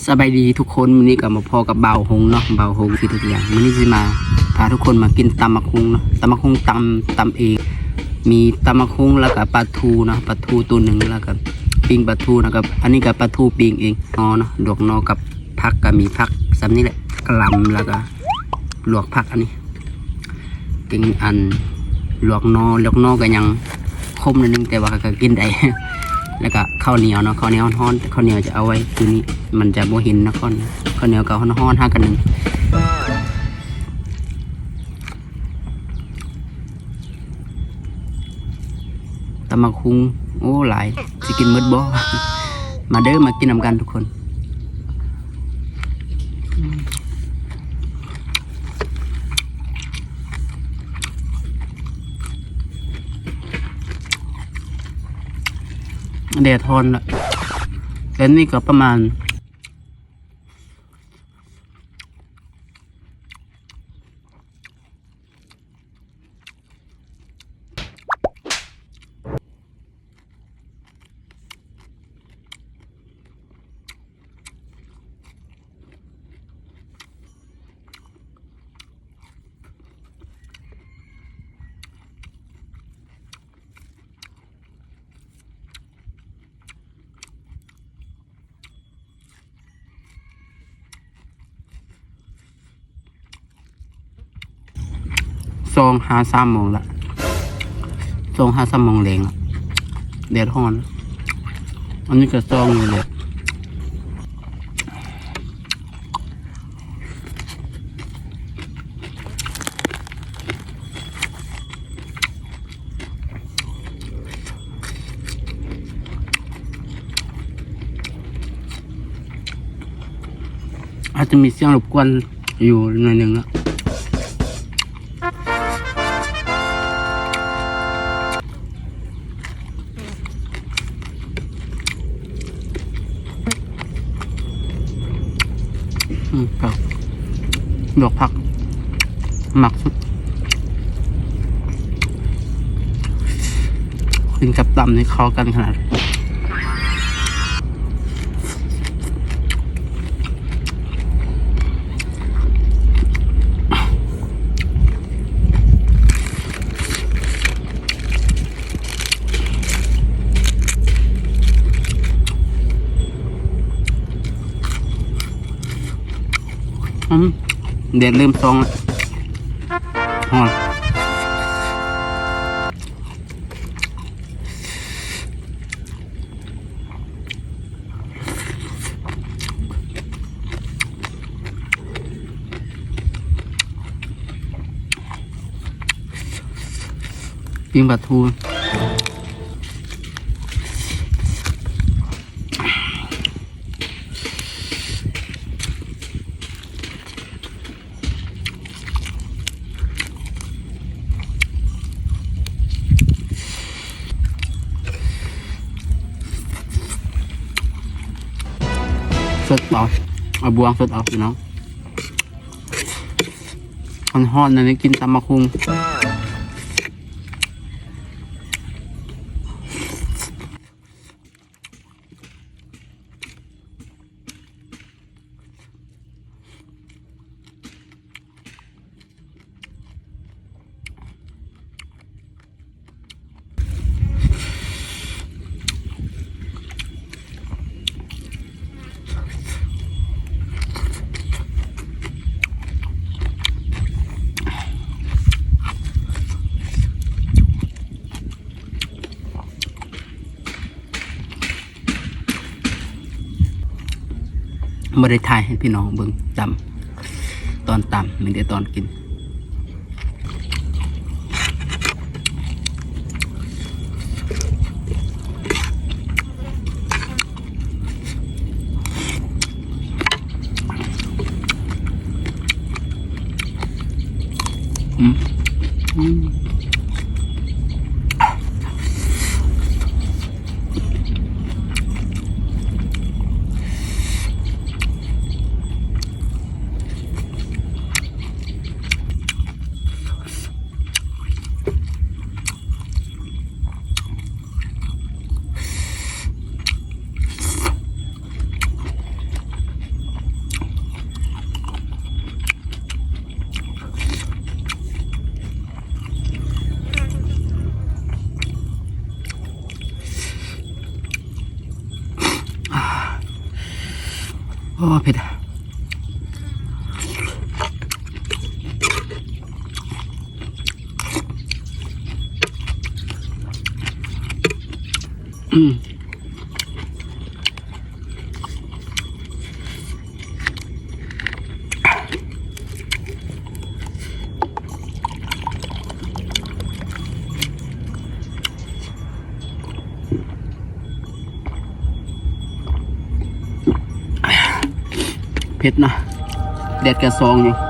ສະບາຍດີທຸກຄົນ, ມື້ນີ້ກໍມາພໍ້ກັບບ່າວຫົງເນາະ, ບ່າວຫົງສິດທຸກຢ່າງ. ມື້ນີ້ຊິມາພາທຸກຄົນມາກິນຕຳບັກຫຸ່ງເນາະ, ຕຳບັກຫຸ່ງ ຕຳ ຕຳເອງ, ມີຕຳບັກຫຸ່ງ ແລ້ວກໍປາທູເນາະ, ປາທູໂຕໜຶ່ງ ແລ້ວກໍປີ້ງປາທູເນາະ, ກັບອັນນີ້ກໍປາທູປີ້ງເອງເນາະ, ລວກໜໍ່ກັບຜັກ, ກໍມີຜັກສ່ຳນີ້ແຫຼະ, ກະຫຼ່ຳ ແລ້ວກໍລວກຜັກ. ອັນນີ້ເປັນອັນລວກໜໍ່, ລວກໜໍ່ກໍຍັງ ຂົມໜ້ອຍໜຶ່ງ ແຕ່ວ່າກໍກິນໄດ້. ແລ້ວກໍເຂົ້າໜຽວເນາະ, ເຂົ້າໜຽວຮ້ອນໆ, ເຂົ້າໜຽວຈະເອົາໄວ້ຄືນີ້ ມັນຈະບໍ່ເຫັນນະ. ເຂົ້າໜຽວ ເຂົ້າໜຽວກໍຮ້ອນໆ ຫາກັນໜຶ່ງ. ຕຳບັກຫຸ່ງ ໂອ້ ຫຼາຍ ຊິກິນໝົດບໍ່? ມາເດີ ມາກິນນຳກັນທຸກຄົນ. ແດດຮ້ອນລະ, ແຕ່ນີ້ກໍປະມານ ສອງຫາສາມໂມງລະ, ສອງຫາສາມໂມງແລງລະ, ແດດຮ້ອນ. ອັນນີ້ກໍສ່ອງຢູ່ແຫຼະ. ອາດຈະມີສຽງລົບກວນຢູ່ໜ້ອຍໜຶ່ງເນາະ. ອືມ ຜັກ ລວກຜັກ ມັກສຸດ. ກິນກັບຕຳນີ້ເຂົ້າກັນຂະໜາດ. ອືມ ແດດເລີ່ມສ່ອງລະ ຮ້ອນ. ປີ້ງປາທູ ສົດເອົາ ເອົາບ່ວງສົດເອົາ ພີ່ນ້ອງ. ຮ້ອນໆ ແນວນີ້ກິນຕຳບັກຫຸ່ງ. ບໍ່ໄດ້ຖ່າຍໃຫ້ພີ່ນ້ອງເບິ່ງຕຳ ຕອນຕຳ ມີແຕ່ຕອນກິນ. ອືມ ອືມ. ແ ໂອ້ ເຜັດ ອືມ. ເຜັດເນາະ ແດດກະສ່ອງຢູ່.